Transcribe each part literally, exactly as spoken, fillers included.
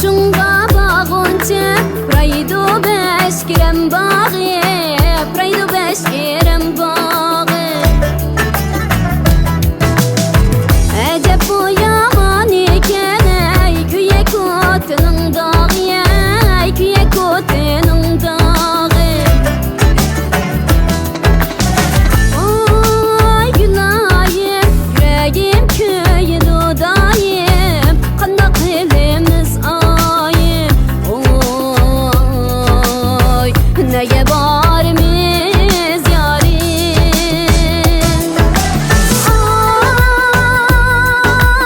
شۇڭغا باغۇنچە پۇرايدۇ بەش گىرەم باغى، پۇرايدۇ بەش گىرەم باغى. ئەجەب بۇ يامان ئىكەن، ئەي، كۆيەك ئوتىنىڭ داغى، ئەي، كۆيەك ئوتىنىڭ داغى. ئوي گۈلايىم، يۈرىكىم كۆيىدۇ دائىم، قانداق قىلىمىز ئايىم؟ ئوي، نەگە بارىمىز يارىم؟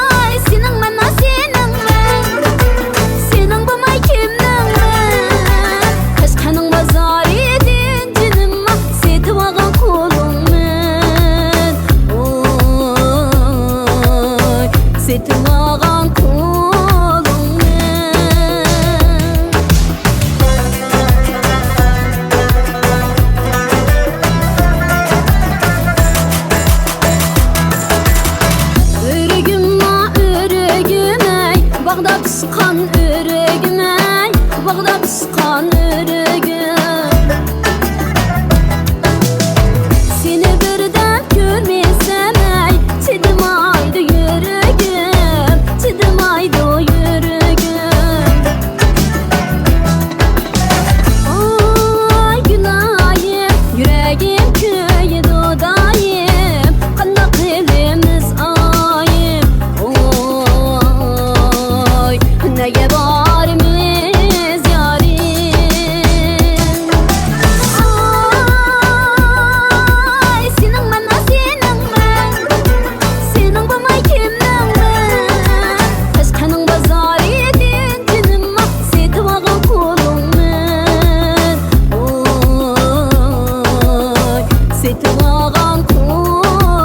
ئاي، سېنىڭ مەن، سېنىڭ مەن، سېنىڭ بولماي كىمنىڭ مەن؟ قەشقەرنىڭ بازىرىدىن جېنىم، سېتىۋالغان قۇلۇڭمەن. ئوي، سېتىۋالغان قۇلۇڭمەن. ئۆرۈگۈم، ئۆرۈگۈم ئەي، باغدا پىشقان ئۆرۈگۈم ئەي، باغدا پىشقان ئۆرۈگۈم. سېنى بىردەم كۆرمىسەم ئەي، چىدىمايدۇ يۈرىكىم، چىدىمايدۇ يۈرىكىم. ئوي گۈلايىم، يۈرىكىم كۆيىدۇ دائىم، قانداق قىلىمىز ئايىم؟ ئوي، نەگە بارىمىز يارىم؟ ئاي، سېنىڭ مەن، سېنىڭ مەن، سېنىڭ بولماي كىمنىڭ مەن؟ قەشقەرنىڭ بازىرىدىن جېنىم، سېتىۋالغان قۇلۇڭمەن. ئوي، سېتىۋالغان قۇلۇڭمەن.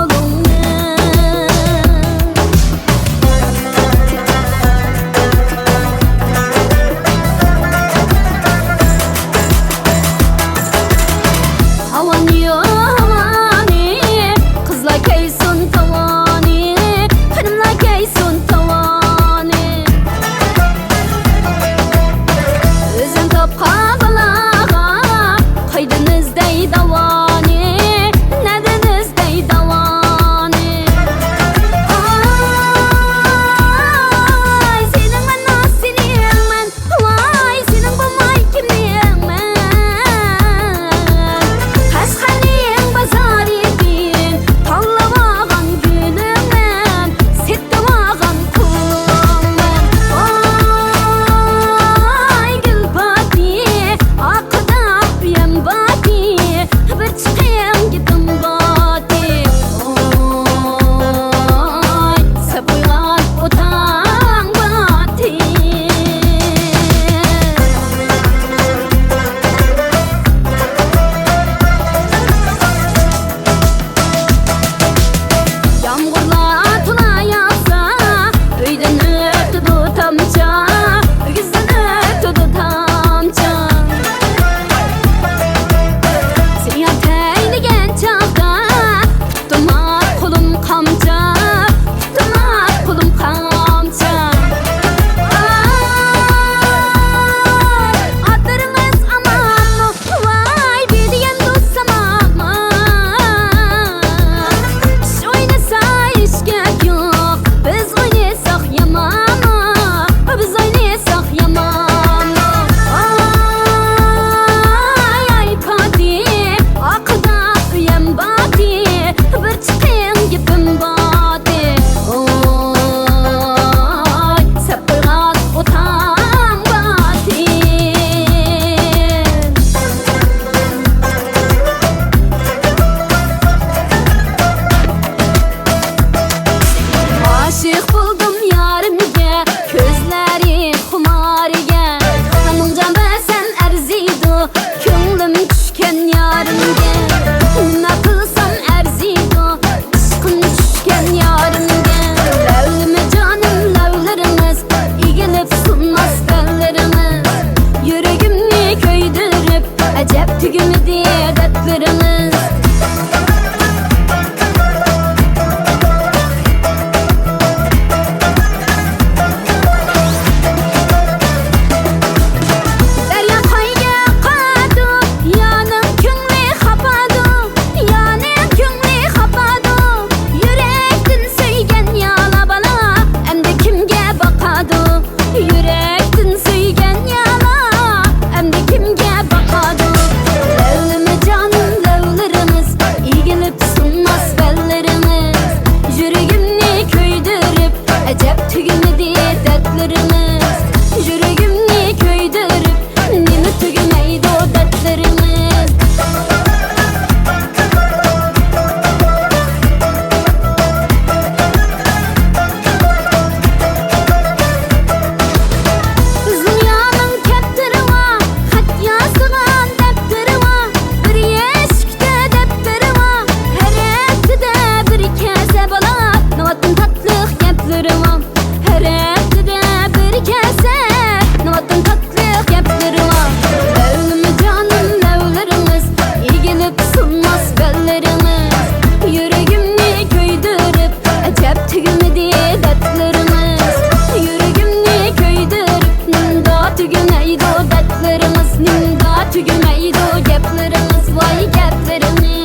تۈگىمەيدۇ گەپلىرىڭىز، ۋاي گەپلىرىڭىز.